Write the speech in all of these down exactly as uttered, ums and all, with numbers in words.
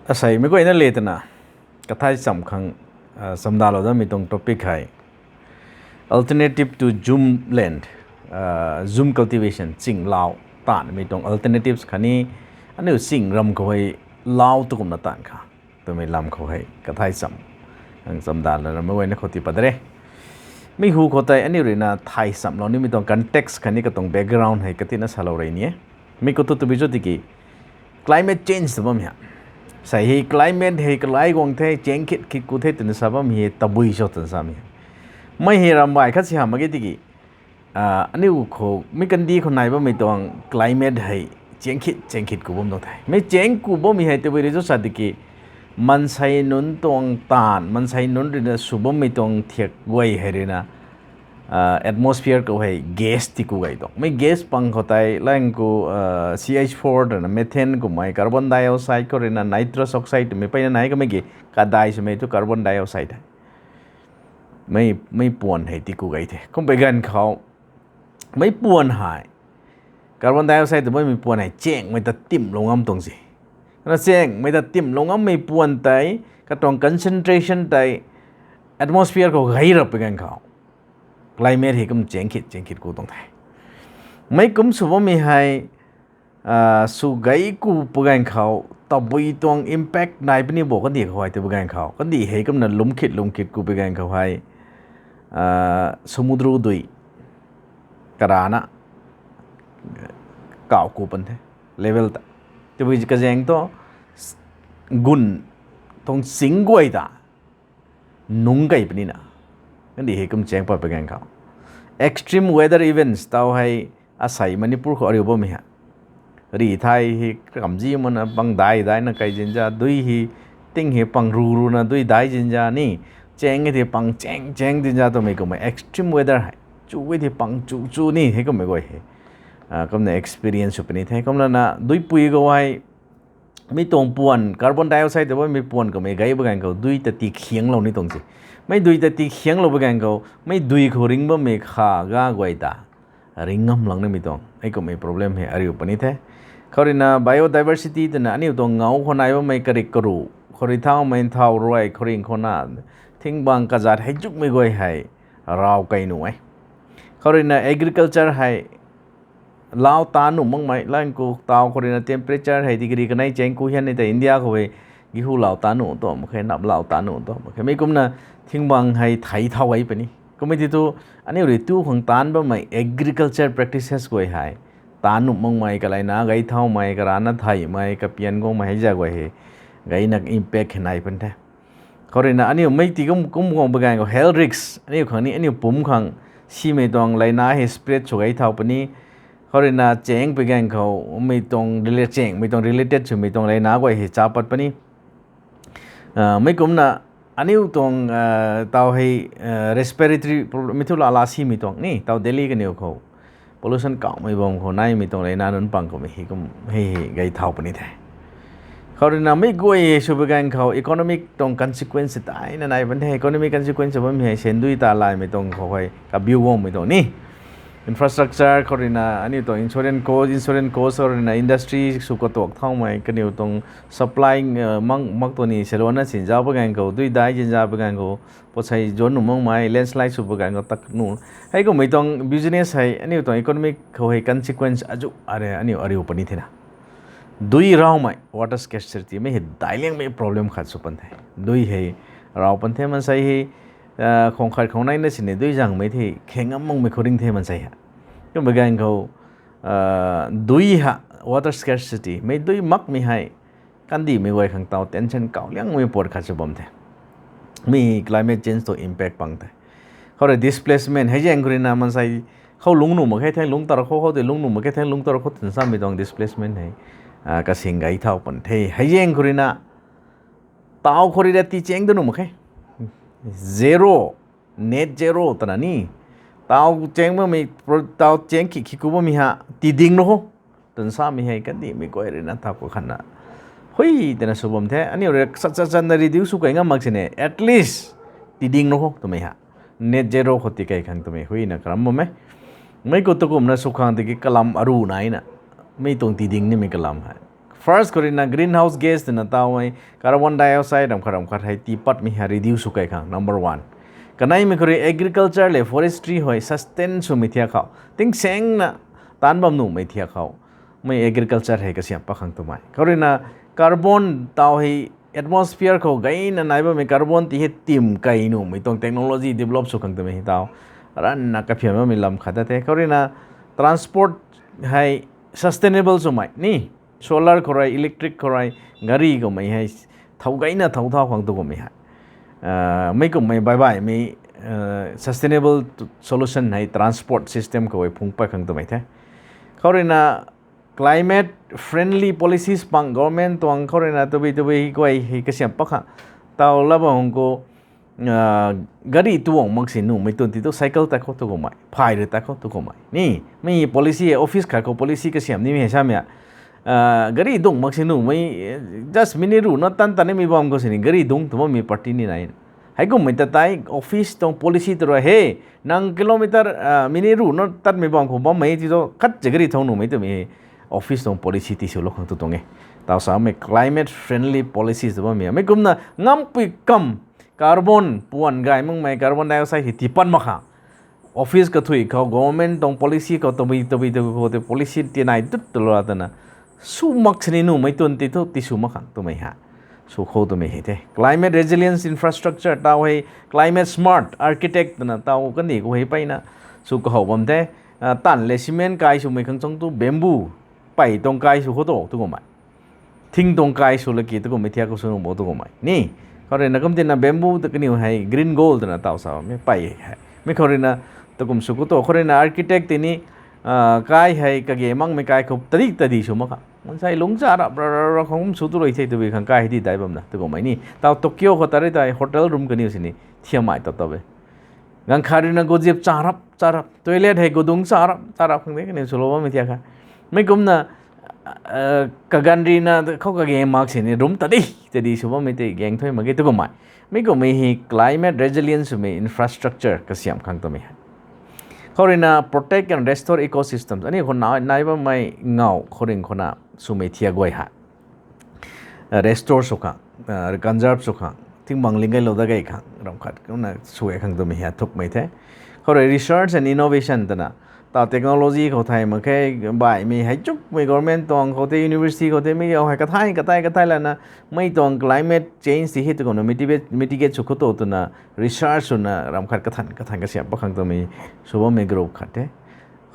Asei meic guayna le twna kathai cham khang chamdalou damei tuang topic hei alternative to jhum land, jhum cultivation, ching lau taanvmei tuang alternatives khatni aniu ching ram khou hei lau tu kumna taanv kha twmei lam khou hei kathai cham khang chamdalou na meic guayna khou tii pat de. Mi hu khou tei aniu ruina thay chamlou nimei tuang context khatni katuang background hei katina salou rey ni e. Mi khou tu tabui cho tiki climate change tw bammei ha. Sei hei climate hei kalai guang the, change khit khit ku the twna sa bammei hei tabui cho twna samei hei. Mei hei rambai khat si hamh mak ge tiki aniu khou mi kandih khou nai bammei tuang climate hei change khit change khit ku bam tuang the. Mi change ku bammei hei tabui rui cho sa tiki maansei nunc tuang taanv, maansei nunc ruina sw bammei tuang thiak guay hei ruina atmosphere khou hei gas ti ku gay tuang. Mi gas pang khou tei lang khou C H four twna methane kummei, carbon dioxide khou ruina nitrous oxide twmei peyna nai kamei ki kadai swmei thu carbon dioxide hei meic puan hei ti ku gay the. Kumpei ganv khou meic puan hei carbon dioxide tw bammei puan hei changmei ta timlou ngam tuang si. Kana changmei ta timlou ngammei puan tei katuang concentration tei atmosphere khou gay rap pui ganv khou climate hei kum change khit change khit ku tuang the. Meic kum sw bammei hei sw gay ku pui ganv khou tabui tuang impact nai puni bo kandih khou hei tw pui ganv khou kandih hei kumna lum khit lum khit ku pui ganv khou hei samudra dui karana kauh ku pan the level ta. Tabui kazaeng thu gun tuang ching guay ta nungc key punina kandih hei kum change pat pui ganv khou extreme weather events tau hei asei Manipur khou ariu bammei ha. Ri thai hei kamzi mana bang dai daina key zinza, dui hei ting hei pang ru runa dui dai zinza ni, chang e thei pang chang chang zinza twmei kummei extreme weather hei chu e thei pang chu chu ni hei kummei guay hei kumna experience sw puni the. Kumlana duipui khou hei mi tuang puan, carbon dioxide tw bammei puan kummei gay pui ganv khou dui ta ti khianglou ni tuang si. Mei dui ta ti khianglou pui ganv khou mei dui khou ring bammei kha ga guay ta ring ngam lang nimei tuang hei kummei problem hei ariu puni the. Khou ruina biodiversity twna aniu tuang ngau khou nai bammei karik karu, khou rui thaumei nthau ruai khou ring khou na thingbang kazat hei zukmei guay hei raw key nuh e. Khou ruina agriculture hei lau ta nuh makmei lang khou tau khou ruina temperature hei degree kanei chang ku hian ni tei India khou hei gihu lau ta nuh tuang mak khe, nap lau ta nuh tuang mak khe. Mei kumna thingbang hei thei thau e puni. Kummei ti thu aniu rui tu khang taanc bammei agriculture practices guay hei taanc nuh makmei, kaleina gay thaumei, karana theimei, kapian guangmei hei za guay hei gayna impact hei nai pan the. Khou ruina aniu mei ti kum kum guang pui ganv khou health risk aniu khang ni aniu pumc khang simei tuang leina hei spread sw gay thau puni. Khou ruina chang pui ganv khou mei tuang rela- changmei tuang related swmei tuang leina guay hei cha pat puni. Mei kumna aniu tuang tau hei respiratory problem mei thu lala simei tuang ni tau Delhi kaniw khou pollution kauhmei bam khou naimei tuang leina nunc pang kummei hei kum hei hei gay thau puni the. Khou ruina mei guay hei sw pui ganv khou economic tuang consequence daina nai pan the. Economic consequence bammei hei sendui ta laymei tuang khou hei kabiu guangmei tuang ni infrastructure khou ruina aniu tuang insurance cost, insurance cost khou ruina industry sw katuak thaumei kaniw tuang supply mak mak tuang ni seluanna sinzau pui ganv khou dui dai zinza pui ganv khou potsei zuan nuh makmei, landslide sw pui ganv khou tak nuh. Hei kummei tuang business hei aniu tuang economic khou hei consequence azu are aniu ariu puni thena. Dui rawmei, water scarcity mei hei daic liangmei problem khat sw pan the. Dui hei raw pan the maansei hei khang khat khang naina sini dui zangmei thei kheng ngam makmei khou ring the maansei hei. Kumpui ganv khou dui ha water scarcity mei dui makmei hei kandihmei guay khang tau tension kauh liangmei pat khat sw bam the. Mi climate change tuang impact pang the. Khou rui displacement hei zaeng khou ruina maansei khou lungc nuh mak khe theng lungc tar khou, khou tei lungc nuh mak khe theng lungc tar khou twna samei tuang displacement hei kasing gay thau pan the. Hei zaeng khou ruina tau khou rui ra ti chang da nuh mak khe. Zero, net zero twna ni tau chang bammei, tau chang khi khi ku bammei ha tiding nuh khou twna samei hei kandihmei guay ruina thau khou khatna hui twna sw bam the. Aniu rui sat sat channa reduce sw key ngam mak sini at least tiding nuh khou twmei ha net zero khou tikey khang twmei huina karam bam e. Mei khou tu kumna sw khang tiki kalam aru naina mei tuang tiding nimei kalam hei First khou rui na greenhouse gas twna taw e, carbon dioxide ram khat ram khat hei tii patmei hei reduce sw kai khang, number one. Kaneimei khou rui agriculture le forestry hei sustain swmei thiak khou, tingsaengna taanc bam nuhmei thiak khou, mei agriculture hei kasiam pat khang twmei. Khou rui na carbon taw hei atmosphere khou gayna nai bammei carbon ti hei tim kai nuhmei tuang technology develop sw khang twmei hei taw ranna kaphian bammei lam khat ta the. Khou rui na transport hei sustainable swmei ni, solar khou rui, electric khou rui, gari kummei hei thow gayna thow thau khang tu kummei hei, mei kummei baih baihmei sustainable solution hei transport system khou hei phungc pat khang twmei the. Khou rui na climate friendly policies pang government tuang khou rui na tabui tabui guay hei kasiam pat khang, taw la bam hang khou gari tuang mak si nuhmei tun ti thu cycle tat khou tu kummei, phay rui tat khou tu kummei ni, mei policy office khat khou policy kasiam nimei hei samei a, gari dungc mak si nuhmei, just minute ruhna tan tan nimei bam khou sini gari dungc tu bammei party ni nai. Heikummei ta tei office tuang policy tu rui he, nang kilometer minute ruhna tatmei bam khou bammei ti thu khat cha gari thau nuhmei twmei office tuang policy tiswlou khang tu tuang e. Taw samei climate friendly policies tu bammei mei kumna ngampui kam carbon puan gay makmei carbon dioxide hei tii pat mak khang, office kathui khou government tuang policy khou tabui tabui tabui khou tei policy tinai dut talou ra twna sw mak sini nuhmei tun ti thu tisw mak khang twmei hei sw khou twmei hei the. Climate resilience infrastructure taw hei climate smart architect twna taw kandih khou hei peyna sw kahou bam the. Tan le cement kai swmei khang chang tu bamboo pey tuang kai sw khou tu tu kummei, thing tuang kai sw laki tu kummei thiak khou sw nuh bo tu kummei ni. Khou rui na kum tina bamboo ta kaniw hei green gold twna taw sa bammei pey hei mei khou rui na tu kum sw khou tu. Khou rui na architect ti ni kai hei kage makmei kai khou tadi tadi sw mak khang, mansei lungc charap ra ra ra khang kum sw tu rui the twbi khang kai hei di dai bamna tu kummei ni. Taw Tokyo khou ta rui tei hotel room kaniw sini thiammei ta ta e. Ganv khat rui na guzip charap charap, toilet hei gudungc charap charap khang de kaniw swlou bammei thiak kha. Mei kumna kaganv rui na khou kage mak sini room tadi tadi sw bammei tei gaeng thuy mak ge tu kummei. Mei kummei hei climate resilience swmei infrastructure kasiam khang twmei hei. Khou rui na protect and restore ecosystems, aniu khou nai bammei ngaw khouringh khou na swmei thiak guay hei restore sw khang, conserve sw khang, thing bang ling gaylou dat gay khang ram khat kumna sw gay khang twmei hei thukmei the. Khou rui research and innovation twna taw technology khou thay mak khe, baihmei hei chukmei government tuang khou tei university khou tei mei hei kathay kathay kathay lana mei tuang climate change ti hei tu kumna mitigate sw khou tu twna research swna ram khat kathan kathan kasiam pat khang twmei sw bammei group khat the.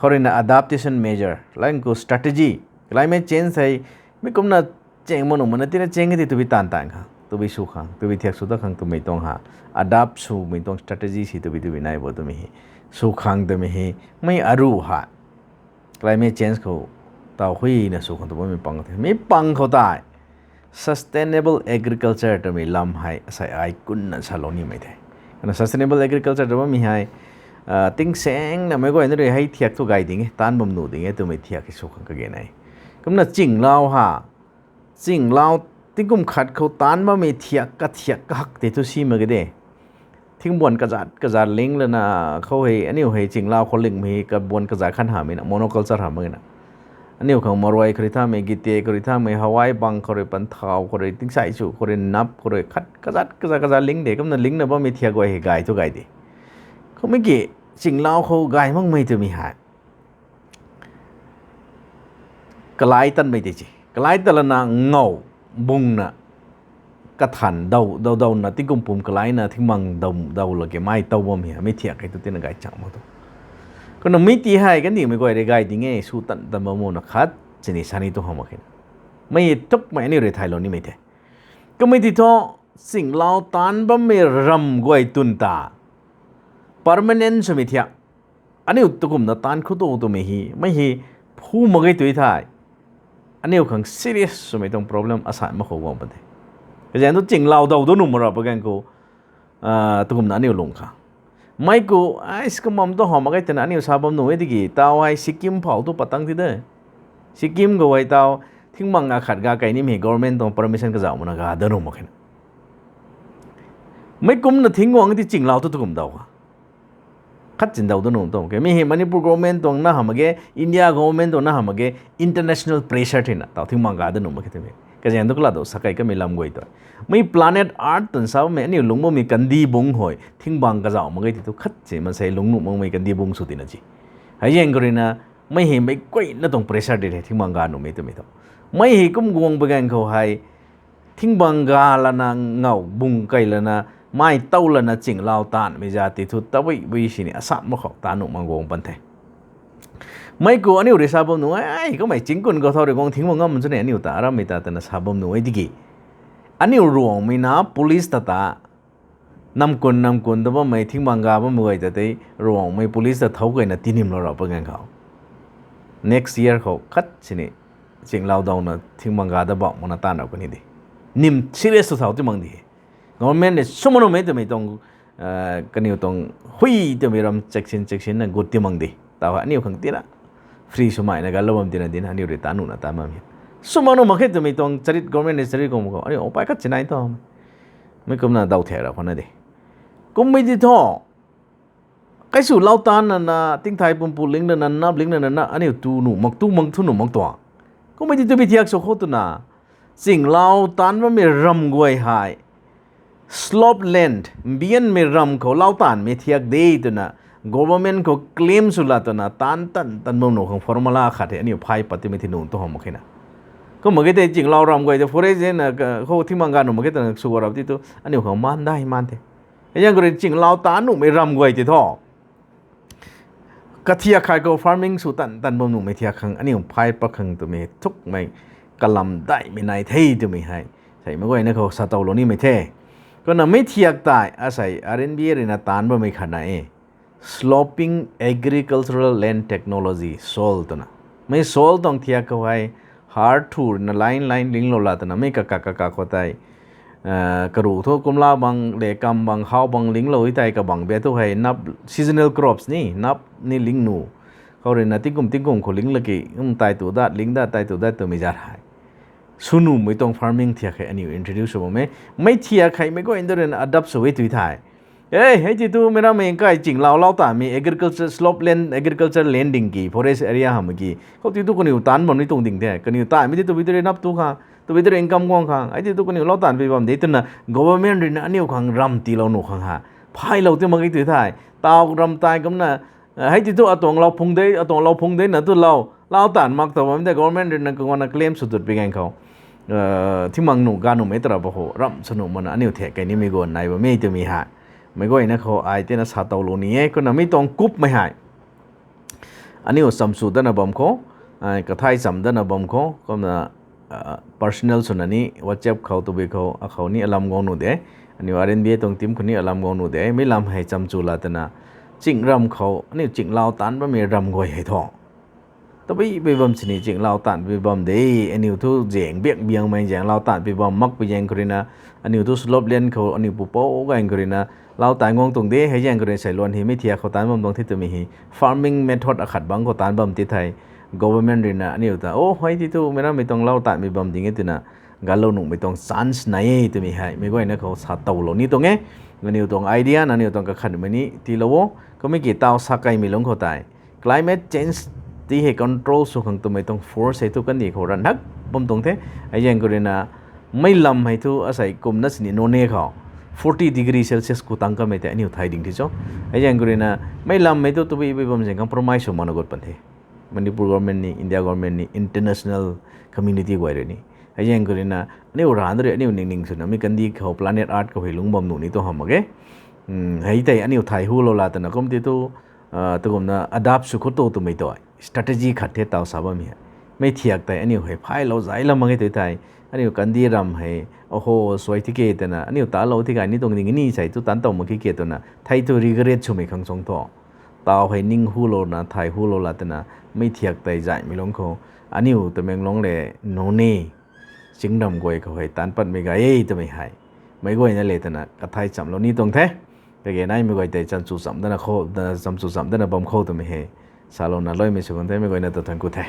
Khou rui na adaptation measure lang khou strategy, climate change hei mei kumna chang mak nuh mana tina chang e ti twbi taanv taanv khang twbi sw khang twbi thiak sw dat khang twmei tuang ha, adapt swmei tuang strategy si twbi twbi nai bo twmei hei sw khang twmei hei mei aru hei climate change khou taw huina sw khang tw bammei pang the. Mei pang khou tei sustainable agriculture twmei lam hei asei ai kunna salou nimei the. Kana sustainable agriculture tw bammei hei tingsaengna meic guayna rui hei thiak thu gay ding e, taanc bam nuh ding e twmei thiak hei sw khang kage nai. Kumna chinglau ha, chinglau tingkum khat khou taanc bammei thiak kathiak kahak tei thu si mak ge de. Thingbuan kazat kazat ling lana khou hei aniu hei chinglau khou lingmei hei kabuan kazat khan hamei na monoculture hamh mak na. Aniu khang maruai khou rui thamei, gite khou rui thamei, hawai bang khou rui, panthau khou rui, tingsai chu khou rui, nap khou rui khat kazat kazat kazat ling de. Kumna lingna bammei thiak guay hei gay thu gay de. Khoumei ki chinglau khou gay makmei twmei hei kalai tanmei tei si. Kalai ta lana ngaw bungna kathan daw daw dawna tingkum pum kalaina thingmang daw daw laki mei tow bam hei mei thiak hei tu tina gay chang mak tu. Kumna mei ti hei kandihmei guay rui gay ding e, sw tan tan bam muna khat sini sani tu hamh mak khe. Mei thukmei aniu rui thaylou nimei the. Kamei ti thu chinglau taanc bammei ram guay twn ta permanent swmei thiak aniu tu kumna taanc khou tu twmei hei mei hei phu mak ge tu thei aniu khang serious swmei tuang problem asai mak khou guang pan the. Kazaeng thu chinglau daw daw nuh mak ra pa ganv khou tu kumna aniu lung khang mei khou ai si kum bam tu hamh mak ge twna aniu sa bam nuh e tiki taw hei Sikkim phou tu pat tang ti de. Sikkim khou hei taw thingmang akhat ga kei nimei government tuang permission kazauh mana ga dat nuh mak khe na. Mei kumna thing guang ti chinglau tu tu kum daw ha. Khat chin daw da nuh tuang ke. Mi hei Manipur government tuang na hamh mak ge, India government tuang na hamh mak ge, international pressure thena taw thingmang ga da nuh mak khe twmei. Kazaeng tu kala daw sa kei kamei lam guay tu. Mi planet Earth twna sa bammei aniu lungc bammei kandih bung hei thingmang kazauh mak ge ti thu khat si maansei lungc nuh makmei kandih bung sw tina ci. Hei zaeng khou ruina, mi hei meic guayna tuang pressure di hei thingmang ga nuhmei twmei tho. Mi hei kum guang pagaeng khou hei, thingmang ga lana ngau bung kei lana, mei tow lana chinglau taanvmei za ti thu tabui bui sini asat mak khou taanv nuh mak guang pan the. Mi khou aniu rui sa bam nuh e, kummei chingkun khou thau rui guang thingmang ngam chuni aniu ta arammei ta twna sa bam nuh e tiki. Aniu Ruangmei na police ta ta, namkun namkun ta bammei thingmang ga bammei guay ta tei Ruangmei police ta thau keyna tinimlou rap pagaeng khou, next year khou khat sini chinglau dawna thingmang ga da bam makna taanv rap kani di. Nim serious tu thau ti mang di. Government ni sw mak nuhmei twmei tuang, kaniw tuang hui twmei ram check sin check sinna gut ti mang di. Taw hei aniu khang tina free swmeina galou bam tina dina aniu rui taanv nuhna taanv bam e. Sw mak nuh mak khe twmei tuang charit government ni charit khou mak khou aniu upai khat si nai tho. Mi kumna daw thek ra khou na de. Kummei di thu, kaisw lau taanv nana, tingthai pumpu ling nana, nap ling nana, aniu tu nuh mak, tu mang thu nuh mak tuang. Kummei di tu bi thiak sw khou twna, chinglau taanv bammei ram guay hei, slope land, mbianmei ram khou lau taanvmei thiak de twna, government khou claim sw la twna, taanv tan tan bam nuh khang formula khat hei aniu phay pat timei thi nuh tu hamh mak khe na. Kum mak khe tei chinglau ram guay tei forest zena khou thingmang ga nuh mak khe twna sw rap ti tu aniu khang maan dai maan the. Hei zaeng khou rui chinglau taanv nuhmei ram guay ti thu, kathiak khat khou farming sw tan tan bam nuhmei thiak khang aniu phay pat khang twmei thukmei kalam daihmei nai the twmei hei, sei meic guayna khou sa towlou nimei the. Kumna mi thiak tei asei R N B A ruina taanv bammei khat na e, Sloping Agricultural Land Technology, SALT twna. Mi SALT tuang thiak khou hei, har thu ruina line line linglou la twna mi kakak kakak khou tei, karuh thu kumla bang, lekam bang, how bang linglou e tei kabang bia thu hei nap seasonal crops ni, nap ni ling nuh. Khou ruina tingkum tingkum khou ling laki, um, tai tu dat, ling dat, tai tu dat twmei zat hei sw nuhmei tuang farming thiak hei aniu introduce sw bam e. Mi thiak hei meic guayna ruina adapt sw e tui thei, e, hei ti tu meic rammei kai chinglau lau taanvmei agriculture, slope land, agriculture land ding ki, forest area hamh ki, khou ti tu kaniw taanv bam ni tuang ding the, kaniw taanvmei ti tabui tu rui nap tu khang, tabui tu rui income guang khang, hei ti tu kaniw lau taanv pui bam de twna government ruina aniu khang ram tiilou nuh khang ha, phaylou ti mak e tui thei, taw ram tai kumna, hei ti tu atuang lau phung de, atuang lau phung de na tu lau, lau taanv mak ta bam de government ruina kaguangna claim sw dut pi gaeng khou, thingmang nuh ga nuhmei ta rap khou ram sw nuh makna aniu thek kei nimei guan nai bam e twmei hei, meic guayna khou ai tina sa towlou ni e. Kumna mi tuang kupmei hei aniu cham sw dana bam khou, kathai cham dana bam khou, kumna personal swna ni WhatsApp khou tabui khou akhou ni alam guang nuh de. Aniu R N B A tuang team khou ni alam guang nuh de. Mi lam hei cham sw la twna, ching ram khou aniu chinglau taanv bammei ram guay hei thu, tabui bui bam sini chinglau taanv pui bam de. Aniu thu zaeng biak biangmei zaeng lau taanv pui bam mak pui zaeng khou ruina, aniu thu slope land khou aniu pupouc gaeng khou ruina lau taanv guang tuang de. Hei zaeng khou ruina seiluan hei mi thiak khou taanv bam tuang the twmei hei farming method akhat bang khou taanv bam ti thei, government ruina aniu ta, o, hei ti tu meic rammei tuang lau taanvmei bam ding e twna galou nuhmei tuang chance nai e twmei hei meic guayna khou sa towlou ni tuang e. Aniu tuang idea, aniu tuang kakhanmei ni tiilou o. Kummei ki taw sa keimei lungc khou tei climate change ti hei control sw khang twmei tuang force hei thu kandih khou ranhak bam tuang the. Hei zaeng khou ruina, mei lam hei thu asei kumna sini Noney khou forty degree Celsius khou tang kamei tei aniu thay ding thi cho. Hei zaeng khou ruina, mei lam hei thu tabui bui bam zaeng compromise sw makna gut pan the. Manipur government ni, India government ni, international community guay rui ni. Hei zaeng khou ruina aniu ranc rui aniu ningning swna mi kandih khou planet Earth khou hei lungc bam nuh ni tu hamh mak ge. Hei tei aniu thay hulou la twna kum ti tu, tukumna adapt sw khou tu twmei tu strategy khat the taw sa bammei hei. Mi thiak tei aniu hei phaylou zay lam mak ge tui thei, aniu kandih ram hei, oho, suai thi ke twna aniu talou thi kai ni tuang ding ni sei tu taanv tow mak khe ke twna thei thu regret swmei khang suang thu, taw hei ning hulouna thay hulou la twna, mi thiak tei zaymei lungc khou, aniu Tamenglong le Noney chingdam guay khou hei taanc patmei gay e twmei hei meic guayna le twna kathai chamlou ni tuang the. Kage naimei guay tei chamchu cham dana khou, chamchu cham dana bam khou twmei hei salouna luaimei sw kan the, meic guayna ta thuanc ku the.